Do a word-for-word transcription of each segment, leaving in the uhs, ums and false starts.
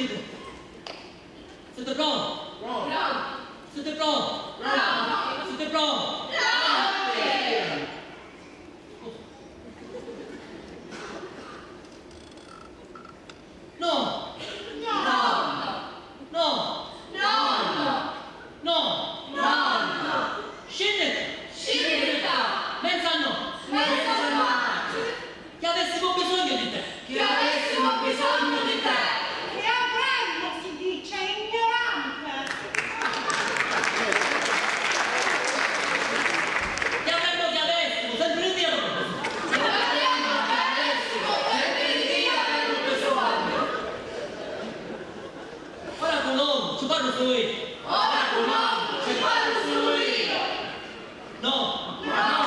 Siete pronti? Pronto. Siete pronti? Pronto. Siete pronti? Pronto. No. No. No. No. No. No. Scinniti. Scinniti. Menza no. Menza no. Chi avessimo bisogno di te. Chi avessimo bisogno di te. Chi avremmo, si dice, ignorante. Chi avremmo, chi avessimo, sempre Dio. Chi avremmo, chi avessimo, sempre Dio avremmo bisogno. Ora cu noi ci parru sulu io. Ora cu noi ci parru sulu io. No. No.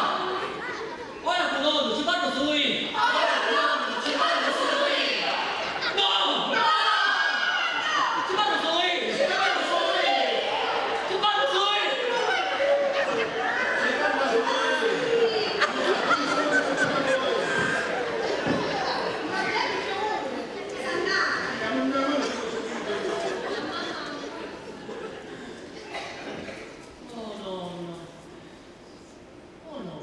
Ora cu noi ci parru sulu io. Ora cu noi ci parru sulu io. No. No. Ci parru sulu io. Ci parru sulu io. Ci parru sulu io. Oh, nonno. Oh, no.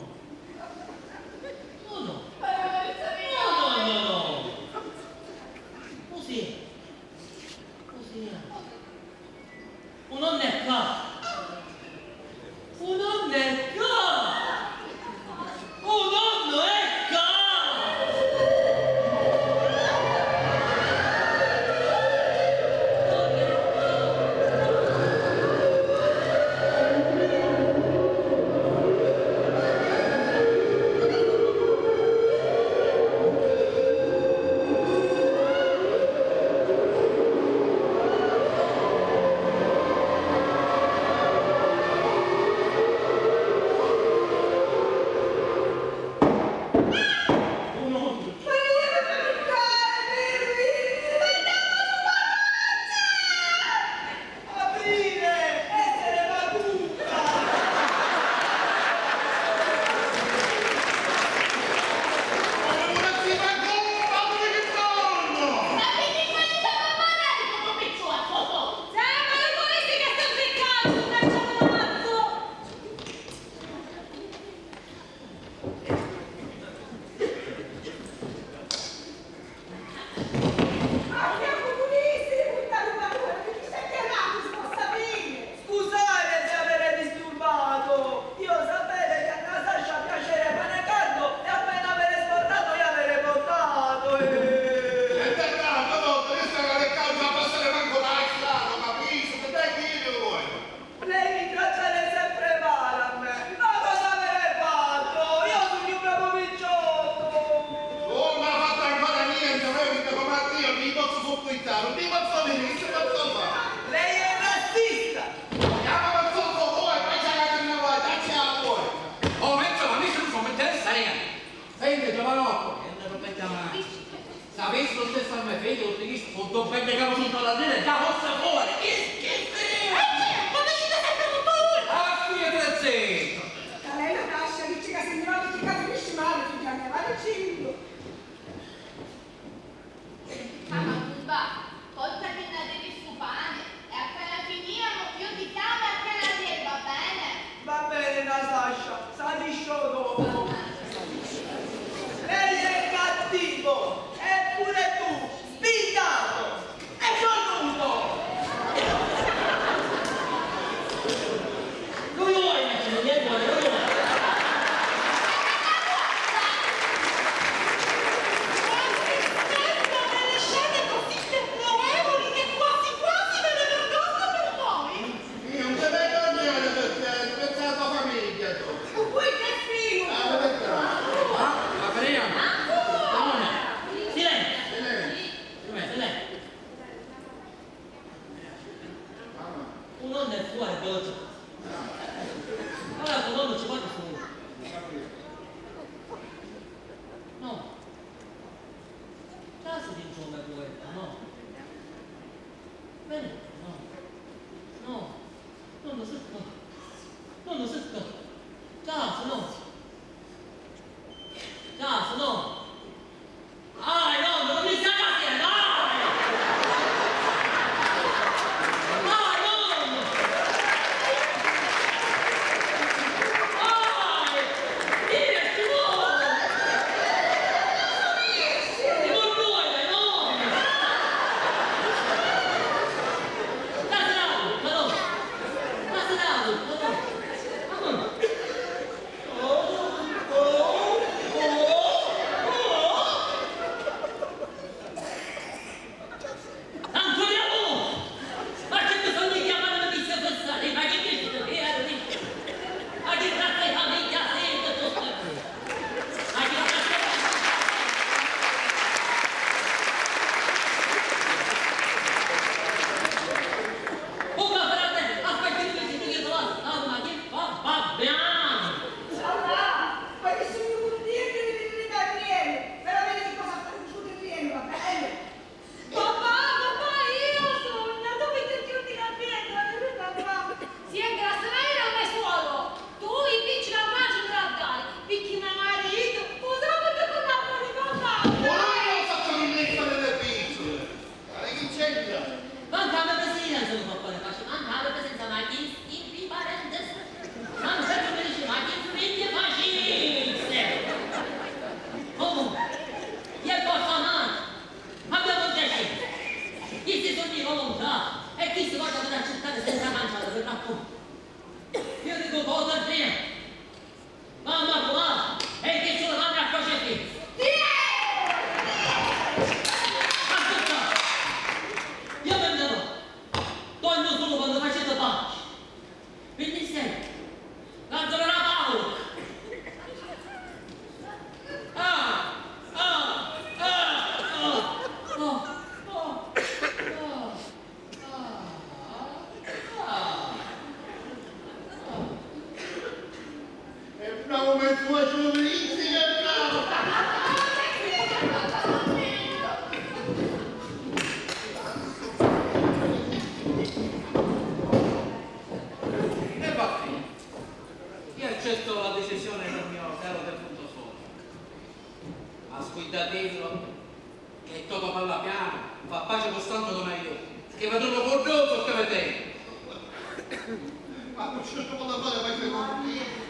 Oh, no. Oh, no, no, no. Così. Così. Un nonno è qua. Un nonno è qua. Un nonno è qua. Aprire! Essere vacuta! Ora pure si fa come, ma pure che sonno! Ma che ti fai, mamma, dai, con tuo picciotto? Siamo i turisti che sto beccando, un cazzo! Scusate se avere disturbato. Io sapete che a Natascia piace il pane caldo e appena avere sfornato gli avere portato, eh. E pertanto, dopo, io sarei causa a passare manco la strada, capisci? Che dai, chi vuoi? Lei mi tratta sempre male a me. Ma cosa avrei fatto? Io sugnu proprio picciotto. Oh, non ha fatto ancora niente, ma io mi devo mattina, non mi posso sopportare, non mi posso vedere, che si posso fare? Lei è razzista! Chiama per sotto voi, poi c'è la canna voi, dacci la tua. Oh, mentre la mia non mi interessa niente. Senti, giovanotto, che non ti chiamare. Se avessi lo stesso a me figlia, lo finisco con due belle cavute sotto la testa e già forse fuori. Che schifo! Eh, certo, decide sempre tutto lui! Ah, sì, e te zitto! Talena Tascia dice che se ne va tutti i casi finisce male, figlia mia, va dicendo. Mamma, conta che ne devi stu pane. E appena finiamo, io ti chiamo e appena arrivi, va bene? Va bene, Natascia, sapisco dopo. Lei è cattivo, e pure tu, sbindato e cornuto! Lui vuole, non gli vuole, lui vuole. Io non ti vergognare perché pensa alla tua famiglia, tu. Con cui che fino? Ah, ma perché? Ah, ma Maria. Ramona. Silenzio. Silenzio. Silenzio. Mamma. Un nonno è fuori, dolce. Ora con nonno ci vado solo. No. Trasiti insomma, poeta, no? Venite, no? No, non lo so. Non lo so. Trasi, no? Trasi, no? Dai, no, non mi stai dai! Pace cu stantu non è io, che vi trovo curioso che vi tengo. Ma non ci vuole fare qualche complimento.